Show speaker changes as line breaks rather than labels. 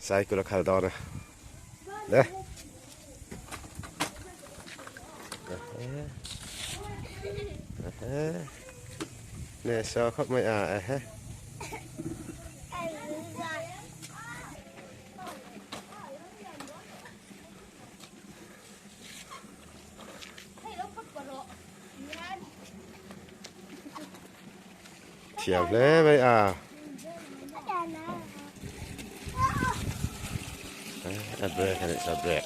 Cycle a khal dawn a le. Nè so khawp mai a ehe. Thiam hle mai a. A break a nih chu a break.